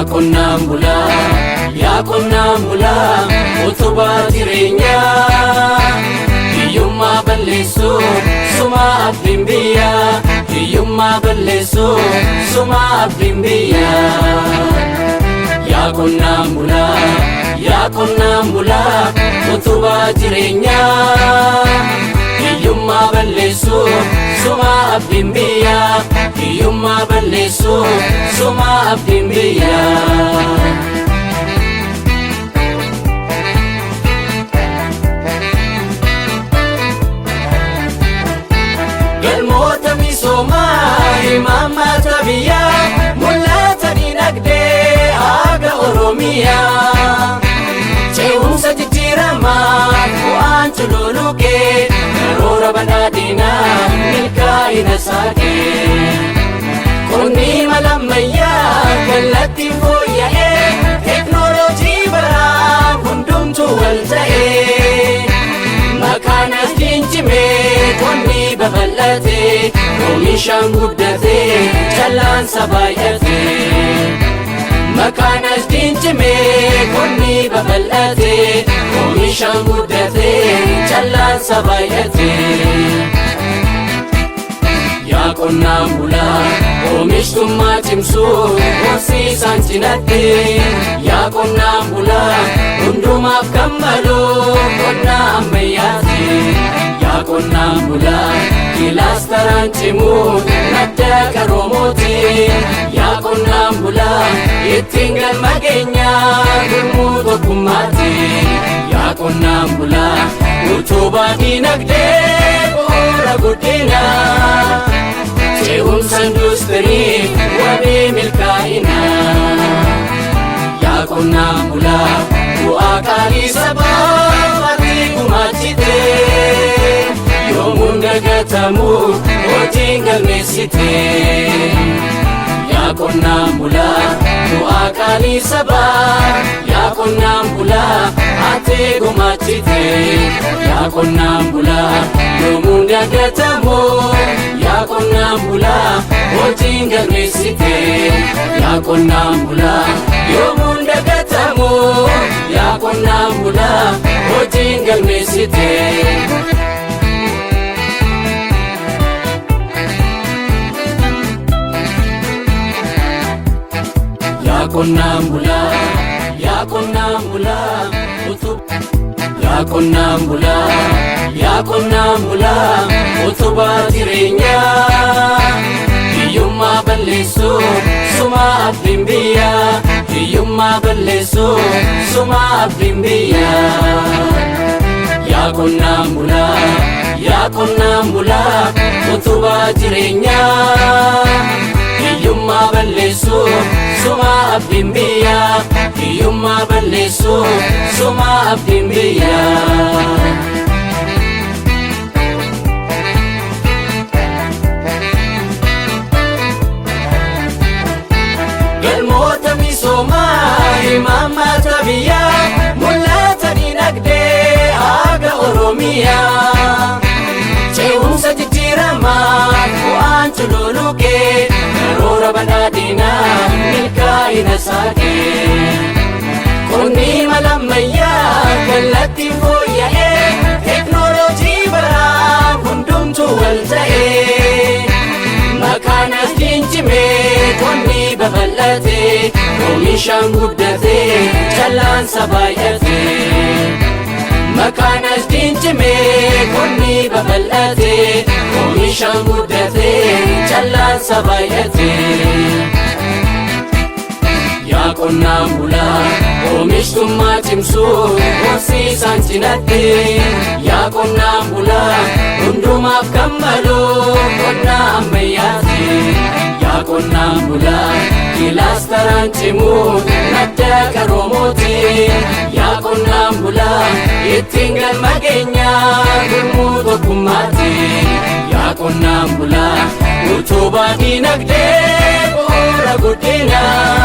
Yaa qonnaan bulaa, yaa qonnaan bulaa, utubaa jireenyaa. Hiyyummaa balleessuu, sumaa abdiin biyyaa. Hiyyummaa balleessuu, sumaa abdiin biyyaa. Yaa qonnaan bulaa, yaa qonnaan bulaa, utubaa jireenyaa. Hiyyummaa balleessuu, sumaa abdiin biyyaa. Hiyyummaa balleessuu, sumaa abdiin biyyaa. Galmoota misoomaa imaammata biyyaa, mul'ata dinagdee haga Oromiyaa. Ce'umsa jijjiiramaa bu'aan cululuqee, karoora badhaadhinaa milkaa'ina saaqee. Qonni mala ammayyaa kallattiin fooyya'ee, teeknooloojii baraa hundumtuu wal ta'ee. Maqaan cimee qonni babal'atee, oomishaan guddatee, callaansa baay'atee. Maqaan cimee qonni babal'atee, oomishaan guddatee, callaansa baay'atee. Yaa qonnaan bulaa, oomishtummaa cimsuu, horsiisaan cinatti. Yaa qonnaan bulaa, hundumaaf kan malu qonna ammayyaati. Yaa qonnaan bulaa, kilaastaraan cimuu madda qaroomooti. Yaa qonnaan bulaa, ittiin galma keenyaa gurmuu tokkummaati. Yaa qonnaan bulaa, utubaa dinagdee bu'uura guddinaa. Ce'umsa industirii wabii milkaa'inaa. Yaa qonnaan bulaa, bu'aa qaalii sabaa ati gumaachite. Yoomuun dagatamu hojiin galmeessite. Yaa qonnaan bulaa, bu'aa qaalii sabaa, yaa qonnaan bulaa, ati gumaachite. Yaa qonnaan bulaa, yoomuun dagatamu, yaa qonnaan bulaa, hojiin galmeessite. Yaa qonnaan bulaa, yoomuun dagatamu, yaa qonnaan bulaa, hojiin galmeessite. Yaa qonnaan bulaa, yaa qonnaan bulaa, yaa qonnaan bulaa, yaa qonnaan bulaa, utubaa jireenyaa. Hiyyummaa balleessuu, sumaa abdiin biyyaa. Hiyyummaa balleessuu, sumaa abdiin biyyaa. Yaa qonnaan bulaa, yaa qonnaan bulaa, utubaa jireenyaa. Hiyyummaa balleessuu, sumaa abdiin biyyaa. Hiyyummaa balleessuu, sumaa abdiin biyyaa. Galmoota misoomaa imaammata biyyaa, mul'ata dinagdee haga Oromiyaa. Ce'umsa jijjiiramaa bu'aan cululuqee, karoora badhaadhinaa milkaa'ina saaqee. Qonni mala ammayyaa kallattiin fooyya'ee, teeknooloojii baraa hundumtuu wal ta'ee. Maqaan cimee qonni babal'atee, oomishaan guddatee, callaansa baay'atee. Maqaan cimee qonni babal'atee, oomishaan guddatee, callaansa baay'atee. Yaa qonnaan bulaa, oomishtummaa cimsuu, horsiisaan cinatti. Yaa qonnaan bulaa, hundumaaf kan malu qonna ammayyaati. Yaa qonnaan bulaa, kilaastaraan cimuu madda qaroomooti. Yaa qonnaan bulaa, ittiin galma keenyaa gurmuu tokkummaati. Yaa qonnaan bulaa, utubaa dinagdee bu'uura guddinaa.